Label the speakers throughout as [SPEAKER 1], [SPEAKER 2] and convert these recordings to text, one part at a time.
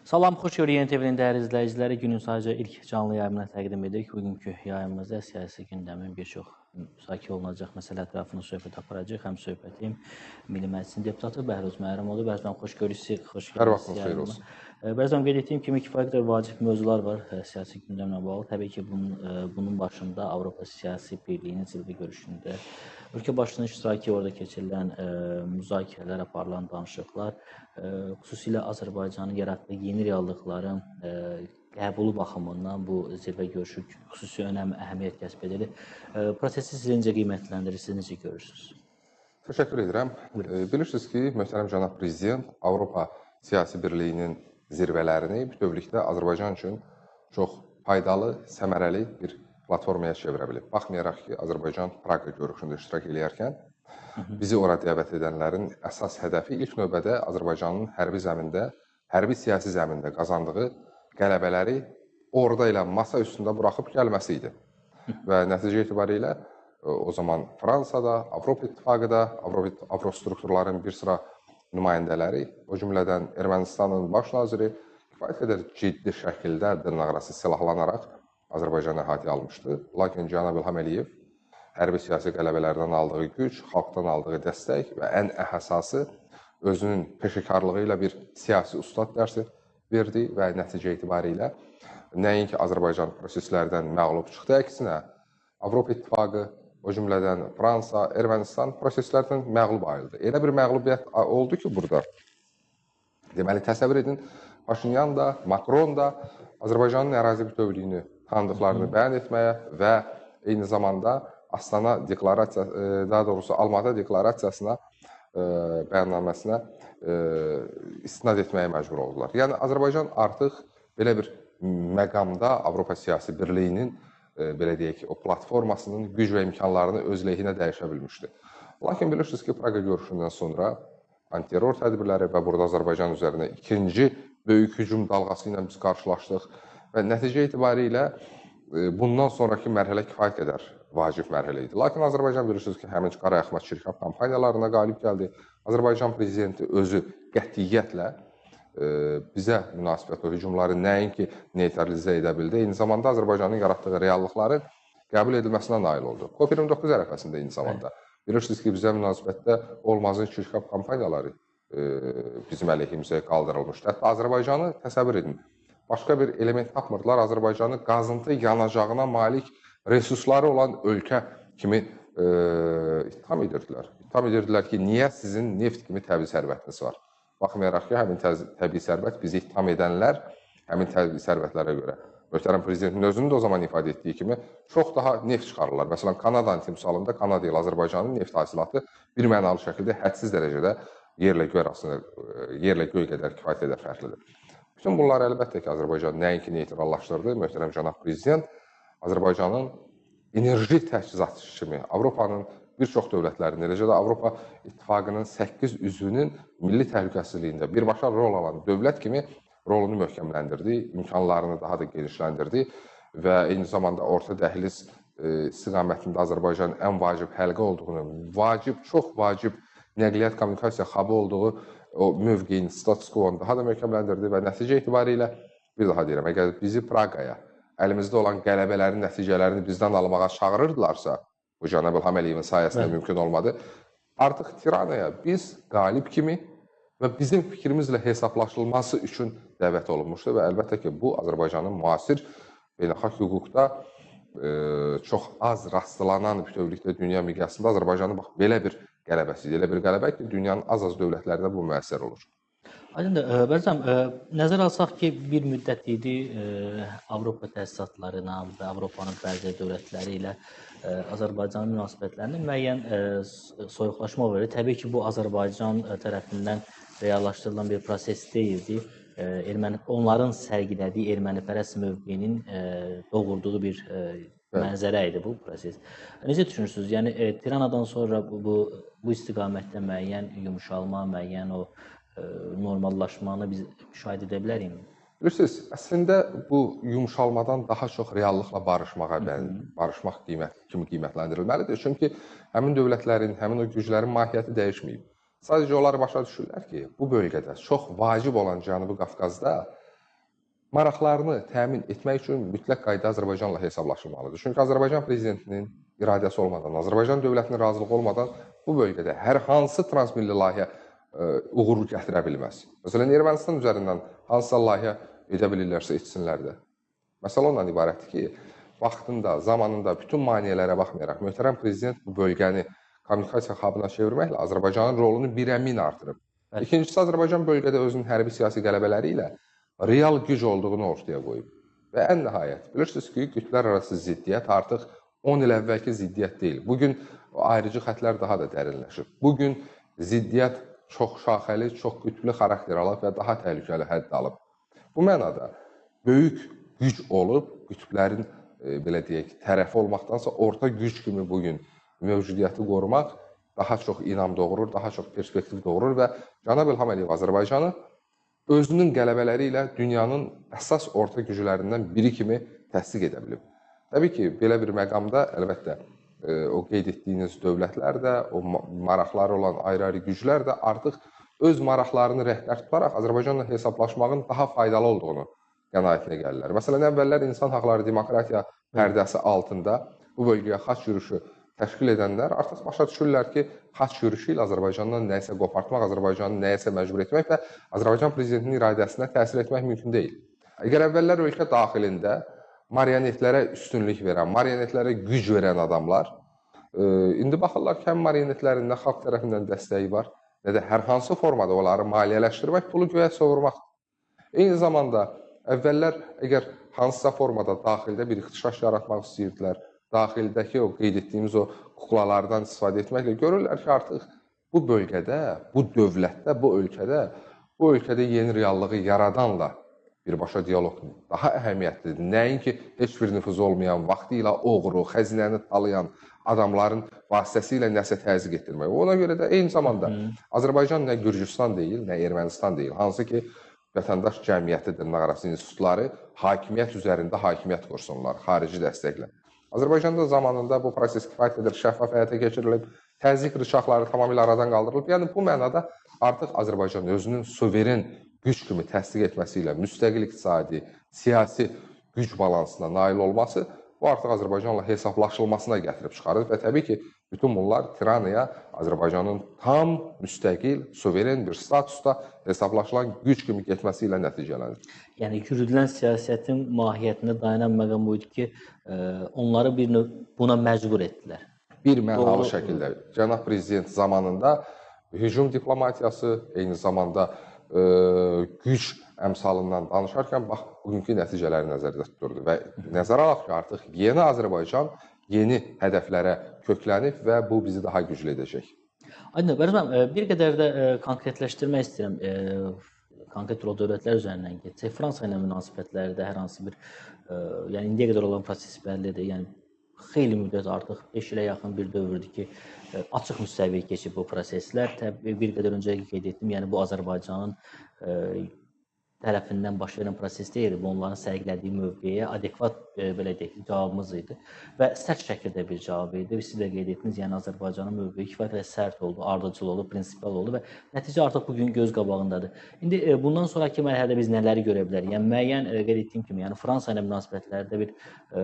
[SPEAKER 1] Salam, xoş gördük Yeni TV-nin dəyərli izləyiciləri. Günün sadəcə ilk canlı yayımını təqdim edirik. Bugünkü yayımımızda siyasi gündəmin bir çox müzakirə olunacaq məsələ ətrafında söhbət aparacağıq. Həm söhbətim Milli Məclisin deputatı Bəhruz Məhərrəmoğlu. Bəhruz müəllim, xoş gördük sizi. Xoş
[SPEAKER 2] Hər vaxtınız xeyir olsun.
[SPEAKER 1] Bəhruz müəllim, qeyd etdiyim kimi kifayət qədər vacib mövzular var siyasi gündəmlə bağlı. Təbii ki, bunun başında Avropa Siyasi Birliyinin zirvə görüşündə ölkə başçısının iştirakı, orada keçirilən müzakirələr, aparılan danışıqlar, xüsusilə Azərbaycanın yaratdığı yeni reallıqların qəbulu baxımından bu zirvə görüşü xüsusi önəm, əhəmiyyət kəsb edir. Prosesi siz necə qiymətləndirirsiniz, necə görürsünüz?
[SPEAKER 2] Təşəkkür edirəm. Bilirsiniz ki, möhtərəm cənab prezident Avropa Siyasi Birliyinin zirvələrini bütövlükdə Azərbaycan üçün çox faydalı, səmərəli bir platformaya çevirə bilib. Baxmayaraq ki, Azərbaycan Praqa görüşündə iştirak eləyərkən bizi ora dəvət edənlərin əsas hədəfi ilk növbədə Azərbaycanın hərbi zəmində, hərbi siyasi zəmində qazandığı qələbələri orada ilə masa üstündə buraxıb gəlməsi idi. Və nəticə etibarilə o zaman Fransada, Avropa İttifaqı da, Avropa strukturların bir sıra nümayəndələri, o cümlədən Ermənistanın baş naziri kifayət qədər ciddi şəkildə dırnaqarası silahlanaraq Azərbaycanı əhatəyə almışdı. Lakin cənab İlham Əliyev hərbi siyasi qələbələrdən aldığı güc, xalqdan aldığı dəstək və ən əsası özünün peşəkarlığı ilə bir siyasi ustad dərsi verdi və nəticə etibarilə nəinki Azərbaycan proseslərdən məğlub çıxdı, əksinə Avropa İttifaqı, o cümlədən Fransa, Ermənistan proseslərdən məğlub ayrıldı. Elə bir məğlubiyyət oldu ki, burada. Deməli, təsəvvür edin, Paşinyan da, Makron da Azərbaycanın ərazi bütövlüyünü tanıdıqlarını bəyan etməyə və eyni zamanda Astana deklarasiya, daha doğrusu Almatı deklarasiyasına, bəyannaməsinə istinad etməyə məcbur oldular. Yəni, Azərbaycan artıq belə bir məqamda Avropa Siyasi Birliyinin, belə deyək ki, o platformasının güc və imkanlarını öz lehinə dəyişə bilmişdi. Lakin bilirsiniz ki, Praqa görüşündən sonra antiterror tədbirləri və burada Azərbaycan üzərinə ikinci böyük hücum dalğası ilə biz qarşılaşdıq və nəticə etibarilə bundan sonraki mərhələ kifayət qədər vacib mərhələ idi. Lakin Azərbaycan bilirsiniz ki, həmin Qarayaxma Çirkab kampaniyalarına qalib gəldi. Azərbaycan prezidenti özü qətiyyətlə bizə münasibət o hücumları nəinki neytralizə edə bildi, eyni zamanda Azərbaycanın yaratdığı reallıqların qəbul edilməsinə nail oldu. COP29 ərəfəsində eyni zamanda. Bilirsiniz ki, bizə münasibətdə olmazın Çirkab kampaniyaları bizim əleyhimizə qaldırılmışdı. Hətta Azərbaycanı təsəvvür edin, başqa bir element tapmırdılar. Azərbaycanı qazıntı yanacağına malik resursları olan ölkə kimi ittiham edirdilər. İttiham edirdilər ki, niyə sizin neft kimi təbii sərvətiniz var? Baxmayaraq ki, həmin təbii sərvət bizi ittiham edənlər həmin təbii sərvətlərə görə. Möhtərəm prezidentin özünün də o zaman ifadə etdiyi kimi çox daha neft çıxarırlar. Məsələn, Kanadanın timsalında Kanada ilə Azərbaycanın neft hasilatı bir mənalı şəkildə hədsiz dərəcədə yerlə göy arasında, yerlə göy qədər kifayət qədər fərqlidir. Bütün bunları əlbəttə ki, Azərbaycan nəinki neytrallaşdırdı. Möhtərəm cənab prezident Azərbaycanın enerji təchizatı kimi Avropanın bir çox dövlətlərinin, eləcə də Avropa İttifaqının 8 üzvünün milli təhlükəsizliyində birbaşa rol alan dövlət kimi rolunu möhkəmləndirdi, imkanlarını daha da genişləndirdi və eyni zamanda orta dəhliz istiqamətində Azərbaycanın ən vacib həlqə olduğunu, vacib, çox vacib nəqliyyat kommunikasiya xabı olduğu o mövqeyin, status quo-nu daha da möhkəmləndirdi və nəticə etibarilə, bir daha deyirəm, əgər bizi Praqaya, əlimizdə olan qələbələrin nəticələrini bizdən almağa çağırırdılarsa, bu cənab İlham Əliyevin sayəsində mümkün olmadı, artıq Tiranaya biz qalib kimi və bizim fikrimizlə hesablaşılması üçün dəvət olunmuşdu və əlbəttə ki, bu Azərbaycanın müasir beynəlxalq hüquqda çox az rastlanan bütövlükdə dünya miqyasında Azərbaycanın bax belə bir qələbəsi, elə bir qələbə ki, dünyanın az-az dövlətlərində bu müəssər olur.
[SPEAKER 1] Aydındır. Bəzən nəzər alsaq ki, bir müddət idi Avropa təsisatlarına və Avropanın bəzi dövlətləri ilə Azərbaycanın münasibətlərində müəyyən soyuqlaşma verir. Təbii ki, bu Azərbaycan tərəfindən reallaşdırılan bir proses deyildi. Onların sərgilədiyi ermənipərəst mövqeyinin doğurduğu bir mənzərə idi bu proses. Necə düşünürsünüz? Yəni Tiranadan sonra bu istiqamətdə müəyyən yumşalma, müəyyən o normallaşmanı biz müşahidə edə bilərikmi?
[SPEAKER 2] Bilirsiniz, əslində bu yumşalmadan daha çox reallıqla barışmaq kimi qiymətləndirilməlidir. Çünki həmin dövlətlərin, həmin o güclərin mahiyyəti dəyişməyib. Sadəcə onlar başa düşürlər ki, bu bölgədə çox vacib olan Cənubi Qafqazda maraqlarını təmin etmək üçün mütləq qayda Azərbaycanla hesablaşılmalıdır. Çünki Azərbaycan prezidentinin iradəsi olmadan, Azərbaycan dövlətinin razılığı olmadan bu bölgədə hər hansı transmilli layihə uğur gətirə bilməz. Məsələn, Ermənistan üzərindən hansısa layihə edə bilirlərsə etsinlər də. Məsələ ondan ibarətdir ki, vaxtında, zamanında bütün maneələrə baxmayaraq möhtərəm prezident bu bölgəni kommunikasiya xabına çevirməklə Azərbaycanın rolunu birə min artırıb. İkincisi, Azərbaycan bölgədə özünün hərbi siyasi qələbələri ilə real güc olduğunu ortaya qoyub. Və ən nəhayət, bilirsiniz ki, qütblər arası ziddiyyət artıq 10 il əvvəlki ziddiyyət deyil. Bugün ayrıcı xətlər daha da dərinləşib. Bugün ziddiyyət çox şaxəli, çox qütblü xarakter alıb və daha təhlükəli hədd alıb. Bu mənada böyük güc olub, qütblərin belə deyək, tərəfi olmaqdansa orta güc kimi bugün mövcudiyyəti qorumaq daha çox inam doğurur, daha çox perspektiv doğurur və cənab İlham Əliyev Azərbaycanı özünün qələbələri ilə dünyanın əsas orta güclərindən biri kimi təsdiq edə bilib. Təbii ki, belə bir məqamda əlbəttə o qeyd etdiyiniz dövlətlər də, o maraqları olan ayrı-ayrı güclər də artıq öz maraqlarını rəhbər tutaraq Azərbaycanla hesablaşmağın daha faydalı olduğunu qənaətinə gəlirlər. Məsələn, əvvəllər insan haqları, demokratiya pərdəsi altında bu bölgəyə xaç yürüşü təşkil edənlər artıq başa düşürlər ki, xaç yürüşü ilə Azərbaycandan nəyisə qopartmaq, Azərbaycanı nəyəsə məcbur etmək və Azərbaycan prezidentinin iradəsinə təsir etmək mümkün deyil. Əgər əvvəllər ölkə daxilində marionetlərə üstünlük verən, marionetlərə güc verən adamlar, indi baxırlar ki, həm marionetlərin nə xalq tərəfindən dəstəyi var, nə də hər hansı formada onları maliyyələşdirmək, pulu göyə sovurmaq. Eyni zamanda əvvəllər əgər hansısa formada daxildə bir ixtişaş yaratmaq istəyirdilər, daxildəki o qeyd etdiyimiz o kuklalardan istifadə etməklə görürlər ki, artıq bu bölgədə, bu dövlətdə, bu ölkədə yeni reallığı yaradanla birbaşa dialoq daha əhəmiyyətlidir. Nəinki heç bir nüfuzu olmayan, vaxtilə oğru, xəzinəni talayan adamların vasitəsilə nəsə təzyiq etdirmək. Ona görə də eyni zamanda Azərbaycan nə Gürcüstan deyil, nə Ermənistan deyil. Hansı ki, vətəndaş cəmiyyəti dırnaqarası institutları hakimiyyət üzərində hakimiyyət qursunlar, xarici dəstəklə. Azərbaycanda zamanında bu proses kifayət qədər şəffaf həyata keçirilib, təzyiq rıçaqları tamamilə aradan qaldırılıb. Yəni bu mənada artıq Azərbaycan özünün suveren güc kimi təsdiq etməsi ilə müstəqil iqtisadi, siyasi güc balansına nail olması bu artıq Azərbaycanla hesablaşılmasına gətirib çıxarır və təbii ki, bütün bunlar Tiranaya Azərbaycanın tam müstəqil, suveren bir statusda hesablaşılan güc kimi getməsi ilə nəticələnir.
[SPEAKER 1] Yəni yürüdülən siyasətin mahiyyətində dayanan məqam bu idi ki, onları bir növ buna məcbur etdilər.
[SPEAKER 2] Bir mənalı şəkildə cənab prezident zamanında hücum diplomatiyası, eyni zamanda güc əmsalından danışarkən bax bugünkü nəticələri nəzərdə tuturdu və nəzərə alaq ki, artıq yeni Azərbaycan yeni hədəflərə köklənib və bu bizi daha güclü edəcək.
[SPEAKER 1] Aydın, Bəhruz müəllim, bir qədər də konkretləşdirmək istəyirəm. Konkret o dövlətlər üzərindən getsək, Fransa ilə münasibətlərdə hər hansı bir, yəni indiyə qədər olan proses bəllidir. Yəni xeyli müddət artıq 5 ilə yaxın bir dövrdür ki, açıq müstəviyə keçib bu proseslər. Təbii bir qədər öncə qeyd etdim, yəni bu Azərbaycanın tərəfindən baş verən proses deyil, bu onların sərgilədiyi mövqeyə adekvat belə deyək, cavabımız idi və sərt şəkildə bir cavab idi. Siz də qeyd etdiniz, yəni Azərbaycanın mövqeyi kifayət qədər sərt oldu, ardıcıl oldu, prinsipial oldu və nəticə artıq bugün göz qabağındadır. İndi bundan sonraki mərhələdə biz nələri görə bilərik? Yəni müəyyən qeyd etdiyim kimi, yəni Fransa ilə münasibətlərdə bir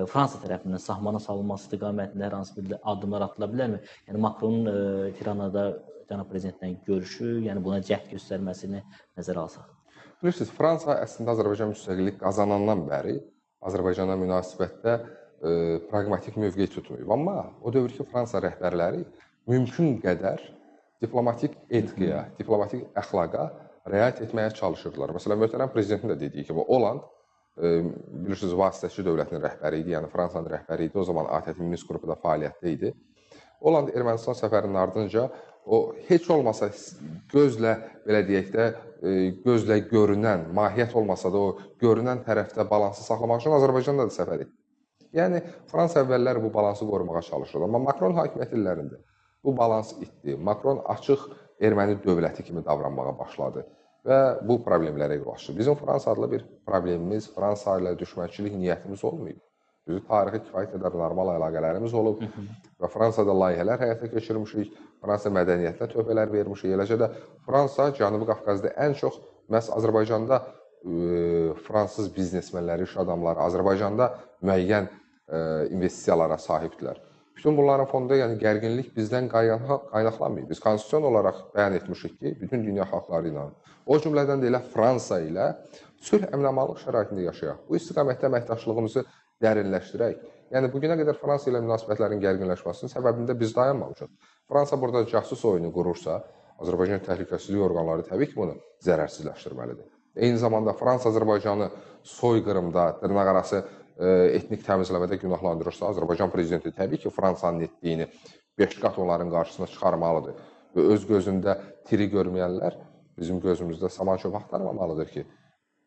[SPEAKER 1] Fransa tərəfindən sahmana salınması istiqamətində hər hansı bir addımlar atıla bilərmi? Yəni Macronun Tiranada cənab prezidentlə görüşü, yəni buna cəhd göstərməsini nəzərə alsaq.
[SPEAKER 2] Bilirsiniz, Fransa əslində Azərbaycan müstəqillik qazanandan bəri Azərbaycana münasibətdə praqmatik mövqe tutmayıb. Amma o dövrki Fransa rəhbərləri mümkün qədər diplomatik etikaya, diplomatik əxlaqa riayət etməyə çalışırdılar. Məsələn, möhtərəm prezidentin də dediyi kimi, Hollande, bilirsiniz, vasitəçi dövlətinin rəhbəri idi, yəni Fransanın rəhbəri idi, o zaman ATƏT Minsk qrupu da fəaliyyətdə idi. Hollande Ermənistan səfərinin ardınca o heç olmasa gözlə, belə deyək də, gözlə görünən, mahiyyət olmasa da o görünən tərəfdə balansı saxlamaq üçün Azərbaycanda da səfər etdi. Yəni, Fransa əvvəllər bu balansı qorumağa çalışırdı. Amma Macron hakimiyyət illərində bu balans itdi. Macron açıq erməni dövləti kimi davranmağa başladı və bu problemlərə yol açdı. Bizim Fransa adlı bir problemimiz, Fransa ilə düşmənçilik niyyətimiz olmayıb. Düzü, tarixi kifayət qədər normal əlaqələrimiz olub və Fransada layihələr həyata keçirmişik, Fransa mədəniyyətinə töhfələr vermişik. Eləcə də Fransa Cənubi Qafqazda ən çox məhz Azərbaycanda fransız biznesmenləri, iş adamları Azərbaycanda müəyyən investisiyalara sahibdirlər. Bütün bunların fonunda, yəni gərginlik bizdən qaynaqlanmıyor. Biz konstitusion olaraq bəyan etmişik ki, bütün dünya xalqları ilə, o cümlədən də elə Fransa ilə sülh əmin-amanlıq şəraitində yaşayaq. Bu istiqamətdə əməkdaşlığımızı dərinləşdirək. Yəni bugünə qədər Fransa ilə münasibətlərin gərginləşməsinin səbəbində biz dayanmamışıq. Fransa burada casus oyunu qurursa, Azərbaycan təhlükəsizlik orqanları təbii ki, bunu zərərsizləşdirməlidir. Eyni zamanda Fransa Azərbaycanı soyqırımda, dırnaqarası etnik təmizləmədə günahlandırırsa, Azərbaycan prezidenti təbii ki, Fransanın etdiyini 5 qat onların qarşısına çıxarmalıdır. Və öz gözündə tiri görməyənlər bizim gözümüzdə saman çöp axtarmamalıdır ki,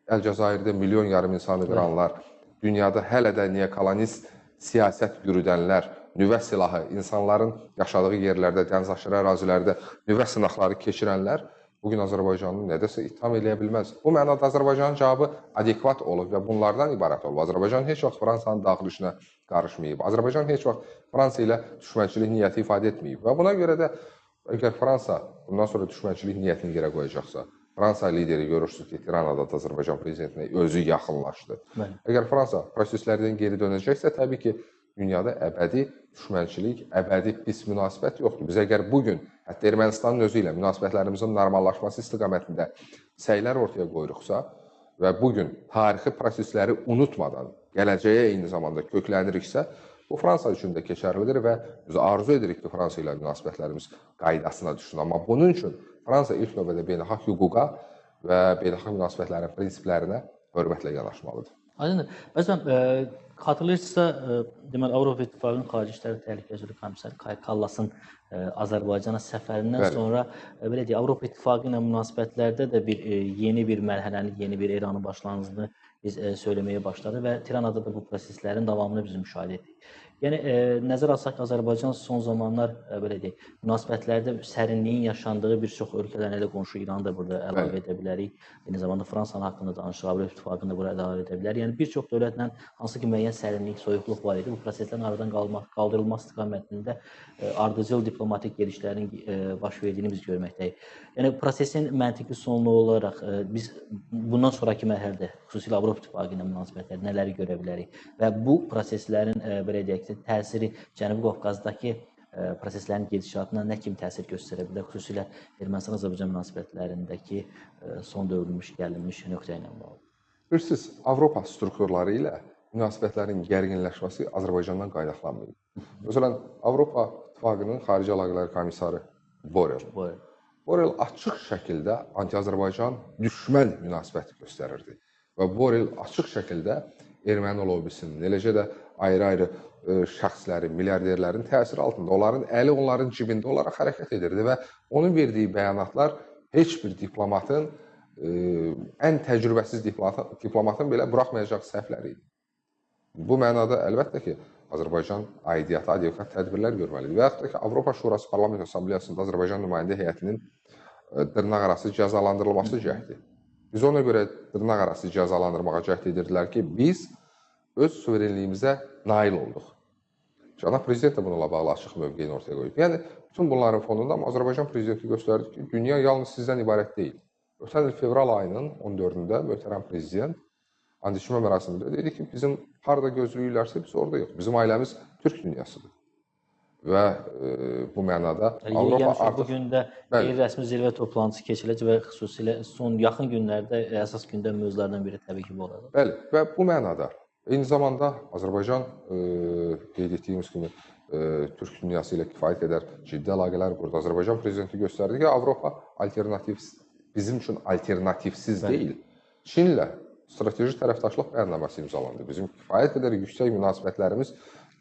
[SPEAKER 2] Əlcəzairdə 1,5 milyon insanı qıranlar, dünyada hələ də neokolonist siyasət yürüdənlər, nüvə silahı, insanların yaşadığı yerlərdə, dənizaşırı ərazilərdə nüvə sınaqları keçirənlər bugün Azərbaycanı nədəsə ittiham eləyə bilməz. Bu mənada Azərbaycanın cavabı adekvat olub və bunlardan ibarət olub. Azərbaycan heç vaxt Fransanın daxili işinə qarışmayıb. Azərbaycan heç vaxt Fransa ilə düşmənçilik niyyəti ifadə etməyib. Və buna görə də əgər Fransa bundan sonra düşmənçilik niyyətini yerə qoyacaqsa, Fransa lideri görürsünüz ki, Tiranada da Azərbaycan prezidentinə özü yaxınlaşdı. Bəli. Əgər Fransa proseslərdən geri dönəcəksə, təbii ki, dünyada əbədi düşmənçilik, əbədi pis münasibət yoxdur. Biz əgər bugün hətta Ermənistanın özü ilə münasibətlərimizin normallaşması istiqamətində səylər ortaya qoyuruqsa və bugün tarixi prosesləri unutmadan gələcəyə eyni zamanda kökləniriksə, bu Fransa üçün də keçərlidir və biz arzu edirik ki, Fransa ilə münasibətlərimiz qaydasına düşsün. Amma bunun üçün Fransa ilk növbədə beynəlxalq hüquqa və beynəlxalq münasibətlərin prinsiplərinə hörmətlə yanaşmalıdır.
[SPEAKER 1] Aydındır. Bəzən xatırlayırsınızsa, deməli Avropa İttifaqının Xarici İşlər və Təhlükəsizlik Komissarı Kaja Kallasın Azərbaycana səfərindən Bəli. Sonra belə deyək, Avropa İttifaqı ilə münasibətlərdə də bir yeni bir mərhələnin, yeni bir eranın başlanğıcını biz söyləməyə başladı və Tiranada da bu proseslərin davamını biz müşahidə etdik. Yəni nəzər alsaq Azərbaycan son zamanlar belə deyək, münasibətlərdə sərinliyin yaşandığı bir çox ölkələrin, elə qonşu İranı da burada əlavə edə bilərik. Eyni zamanda Fransanın haqqında danışıq, Avropa İttifaqını da bura əlavə edə bilərik. Yəni bir çox dövlətlə hansı ki müəyyən sərinlik, soyuqluq var idi. Bu proseslərin aradan qaldırılması istiqamətində ardıcıl diplomatik gedişlərin baş verdiyini biz görməkdəyik. Yəni prosesin məntiqi sonluğu olaraq biz bundan sonrakı mərhələdə, xüsusilə Avropa İttifaqı ilə münasibətlərdə nələri görə bilərik və bu proseslərin belə deyək təsiri Cənubi Qafqazdakı proseslərin gedişatına nə kimi təsir göstərə bilər, xüsusilə Ermənistan-Azərbaycan münasibətlərindəki son dövrülmüş, gəlinmiş nöqtə ilə bağlı.
[SPEAKER 2] Bilirsiniz, Avropa strukturları ilə münasibətlərin gərginləşməsi Azərbaycandan qaynaqlanmıyor. Məsələn, Avropa İttifaqının Xarici Əlaqələr Komissarı Borrell. Borrell açıq şəkildə anti-Azərbaycan düşmən münasibəti göstərirdi. Və Borrell açıq şəkildə erməni lobbisinin, eləcə də ayrı-ayrı şəxslərin, milyarderlərin təsiri altında, onların əli onların cibində olaraq hərəkət edirdi və onun verdiyi bəyanatlar heç bir diplomatın, ən təcrübəsiz diplomatın belə buraxmayacağı səhvləri idi. Bu mənada əlbəttə ki, Azərbaycan aidiyyatı, adekvat tədbirlər görməlidir. Və yaxud da ki, Avropa Şurası Parlament Assambleyasında Azərbaycan nümayəndə heyətinin dırnaqarası cəzalandırılması cəhdi. Biz ona görə dırnaqarası cəzalandırmağa cəhd edirdilər ki, biz öz suverenliyimizə nail olduq. Cənab Prezident də bununla bağlı açıq mövqeyini ortaya qoyub. Yəni, bütün bunların fonunda Azərbaycan Prezidenti göstərdi ki, dünya yalnız sizdən ibarət deyil. Ötən il fevral ayının 14-də möhtərəm Prezident and içmə mərasimində dedi ki, bizim harada gözləyirlərsə biz orada yox. Bizim ailəmiz Türk dünyasıdır. Və bu mənada Avropa artıq...
[SPEAKER 1] Bugün də qeyri-rəsmi zirvə toplantısı keçiriləcək və xüsusilə son yaxın günlərdə əsas gündəm mövzulardan biri təbii ki, bu olacaq.
[SPEAKER 2] Bəli, və bu mənada eyni zamanda Azərbaycan qeyd etdiyimiz kimi Türk dünyası ilə kifayət qədər ciddi əlaqələr qurdu. Azərbaycan prezidenti göstərdi ki, Avropa alternativ, bizim üçün alternativsiz deyil. Çinlə strateji tərəfdaşlıq bəyannaməsi imzalandı. Bizim kifayət qədər yüksək münasibətlərimiz,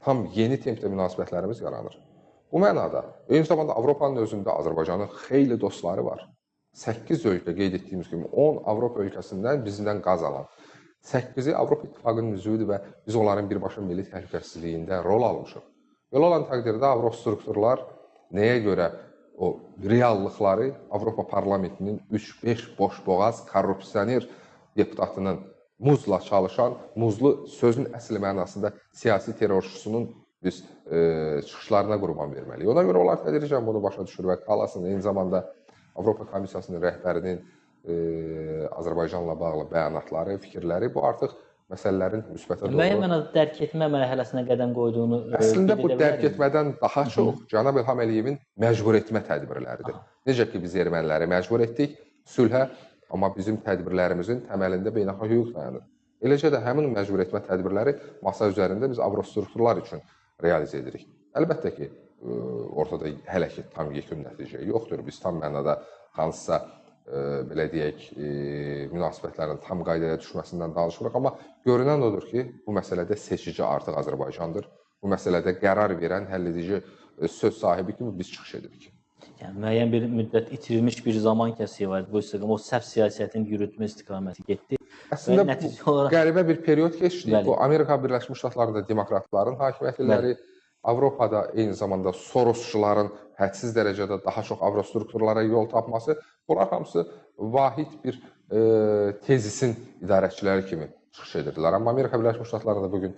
[SPEAKER 2] tam yeni tempdə münasibətlərimiz yaranır. Bu mənada eyni zamanda Avropanın özündə Azərbaycanın xeyli dostları var. 8 ölkə qeyd etdiyimiz kimi 10 Avropa ölkəsindən bizdən qaz alan. 8-i Avropa İttifaqının üzvüdür və biz onların birbaşa milli təhlükəsizliyində rol almışıq. Belə olan təqdirdə Avropa strukturlar nəyə görə o reallıqları Avropa Parlamentinin 3-5 boşboğaz korrupsioner deputatının muzla çalışan, muzlu sözün əsl mənasında siyasi terrorçusunun biz çıxışlarına qurban verməliyik. Ona görə onlar tədricən bunu başa düşür və Kallasın eyni zamanda Avropa Komissiyasının rəhbərinin Azərbaycanla bağlı bəyanatları, fikirləri, bu artıq məsələlərin müsbətə doğru...
[SPEAKER 1] Müəyyən mənada dərk etmə mərhələsinə qədəm qoyduğunu
[SPEAKER 2] əslində bu dərk etmədən daha çox cənab İlham Əliyevin məcbur etmə tədbirləridir. Aha. Necə ki, biz erməniləri məcbur etdik sülhə, amma bizim tədbirlərimizin təməlində beynəlxalq hüquq dayanır. Eləcə də həmin məcbur etmə tədbirləri masa üzərində biz avrostrukturlar üçün realizə edirik. Əlbəttə ki, ortada hələ ki tam yekun nəticə yoxdur. Biz tam mənada hansısa, belə deyək, münasibətlərin tam qaydaya düşməsindən danışmırıq, amma görünən odur ki, bu məsələdə seçici artıq Azərbaycandır. Bu məsələdə qərar verən, həll edici söz sahibi kimi biz çıxış edirik.
[SPEAKER 1] Yəni, müəyyən bir müddət itirilmiş bir zaman kəsiyi var idi. Bu istiqamət, o səhv siyasətin yürütmə istiqaməti getdi.
[SPEAKER 2] Əslində, bu olaraq qəribə bir period keçdi. Bəli. Bu, Amerika Birləşmiş Ştatlarında demokratların hakimiyyət illəri, Avropada eyni zamanda Sorosçuların hədsiz dərəcədə daha çox avrostrukturlara yol tapması, bunlar hamısı vahid bir tezisin idarəçiləri kimi çıxış edirdilər. Amma Amerika Birləşmiş Ştatlarında bugün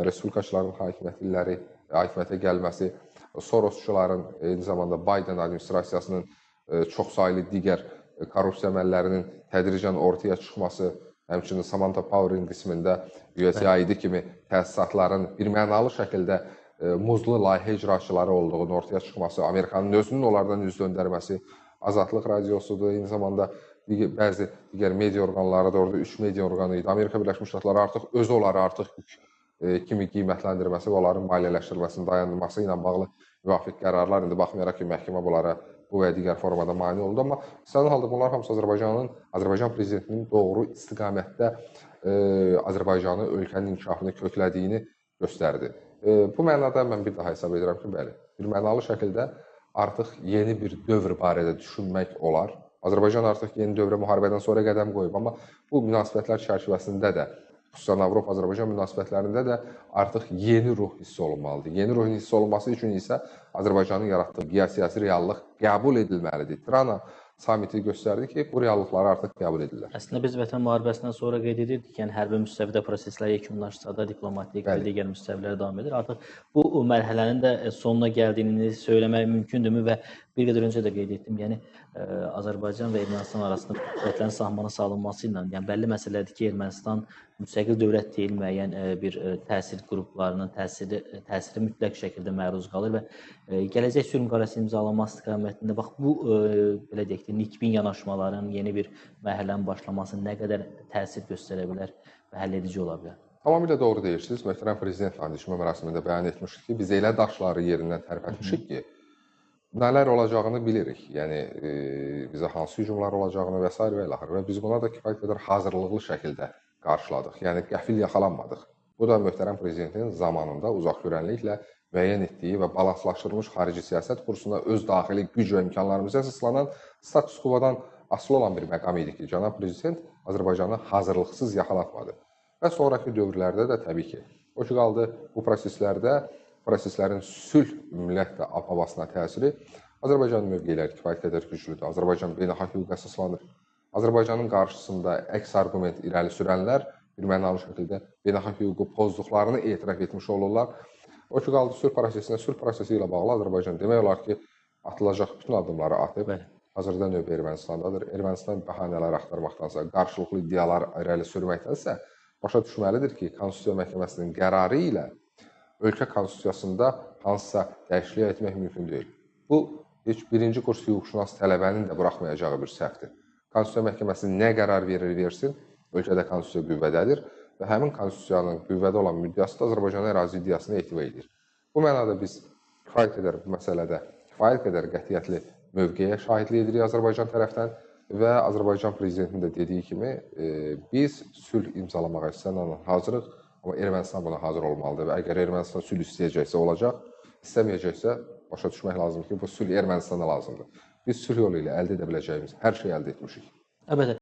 [SPEAKER 2] respublikaçıların hakimiyyət illəri, hakimiyyətə gəlməsi, Sorosçuların, eyni zamanda Biden administrasiyasının çoxsaylı digər korrupsiya əməllərinin tədricən ortaya çıxması, həmçinin Samantha Power'in qismində USAID kimi təsisatların birmənalı şəkildə muzlu layihə icraçıları olduğunun ortaya çıxması, Amerikanın özünün onlardan üz döndərməsi, Azadlıq Radiosudur, eyni zamanda bəzi digər media orqanları da orada 3 media orqanı idi. Amerika Birləşmiş Ştatları artıq özü onları artıq yük kimi qiymətləndirməsi və onların maliyyələşdirilməsinin dayandırması ilə bağlı müvafiq qərarlar, indi baxmayaraq ki, məhkəmə bunlara bu və digər formada mane oldu, amma istənilən halda bunlar hamısı Azərbaycan prezidentinin doğru istiqamətdə Azərbaycanı, ölkənin inkişafını köklədiyini göstərdi. Bu mənada mən bir daha hesab edirəm ki, bəli, bir mənalı şəkildə artıq yeni bir dövr barədə düşünmək olar. Azərbaycan artıq yeni dövrə müharibədən sonra qədəm qoyub, amma bu münasibətlər çərçivəsində də, xüsusən Avropa-Azərbaycan münasibətlərində də artıq yeni ruh hiss olunmalıdır. Yeni ruhun hiss olunması üçün isə Azərbaycanın yaratdığı geosiyasi reallıq qəbul edilməlidir. Tirana samiti göstərdi ki, bu reallıqları artıq qəbul edirlər.
[SPEAKER 1] Əslində biz Vətən mühariбəsindən sonra qeyd edirdik ki, yəni hərbi müstəvidə proseslər yekunlaşsa da diplomatik və digər müstəvilər davam edir. Artıq bu mərhələnin də sonuna gəldiyini söyləmək mümkündürmü və bir qədər öncə də qeyd etdim, yəni Azərbaycan və Ermənistan arasında münasibətlərin sahmana salınması ilə, yəni bəlli məsələdir ki, Ermənistan müstəqil dövlət deyil, müəyyən bir təsir qruplarının təsiri mütləq şəkildə məruz qalır və gələcək sülh müqaviləsi imzalanması istiqamətində bax bu belə deyək də nikbin yanaşmaların yeni bir mərhələnin başlaması nə qədər təsir göstərə bilər və həll edici ola bilər?
[SPEAKER 2] Tamamilə doğru deyirsiniz. Möhtərəm Prezident and içmə mərasimində bəyan etmişdik ki, biz elə daşları yerindən tərpətmişik ki, nələr olacağını bilirik. Yəni bizə hansı hücumlar olacağını və s. və ilaxır. Və biz buna da kifayət qədər hazırlıqlı şəkildə qarşıladıq. Yəni qəfil yaxalanmadıq. Bu da möhtərəm Prezidentin zamanında uzaqgörənliklə müəyyən etdiyi və balanslaşdırılmış xarici siyasət kursuna öz daxili güc və imkanlarımıza əsaslanan status quo-dan asılı olan bir məqam idi ki, cənab Prezident Azərbaycanı hazırlıqsız yaxalatmadı. Və sonraki dövrlərdə də təbii ki, o ki qaldı bu proseslərin sülh ümumiyyətlə ab-havasına təsiri, Azərbaycanın mövqeləri kifayət qədər güclüdür. Azərbaycan beynəlxalq hüquqa əsaslanır. Azərbaycanın qarşısında əks arqument irəli sürənlər bir mənalı şəkildə beynəlxalq hüququ pozduqlarını etiraf etmiş olurlar. O ki qaldı sülh prosesinə, sülh prosesi ilə bağlı Azərbaycan demək olar ki, atılacaq bütün addımları atıb. Bəli. Hazırda növbə Ermənistandadır. Ermənistan bəhanələr axtarmaqdansa, qarşılıqlı iddialar irəli sürməkdənsə başa düşməlidir ki, Konstitusiya Məhkəməsinin qərarı ilə ölkə konstitusiyasında hansısa dəyişiklik etmək mümkün deyil. Bu, heç birinci kurs hüquqşünas tələbənin də buraxmayacağı bir səhvdir. Konstitusiya Məhkəməsi nə qərar verir versin, ölkədə konstitusiya qüvvədədir və həmin konstitusiyanın qüvvədə olan müddəası da Azərbaycanın ərazi iddiasına ehtiva edir. Bu mənada biz kifayət qədər bu məsələdə kifayət qədər qətiyyətli mövqeyə şahidlik edirik Azərbaycan tərəfdən və Azərbaycan prezidentinin də dediyi kimi biz sülh imzalamağa istənilən hazırıq, amma Ermənistan buna hazır olmalıdır və əgər Ermənistan sülh istəyəcəksə olacaq, istəməyəcəksə başa düşmək lazımdır ki, bu sülh Ermənistana lazımdır. Biz sülh yolu ilə əldə edə biləcəyimiz hər şeyi əldə etmişik.
[SPEAKER 1] Əlbəttə.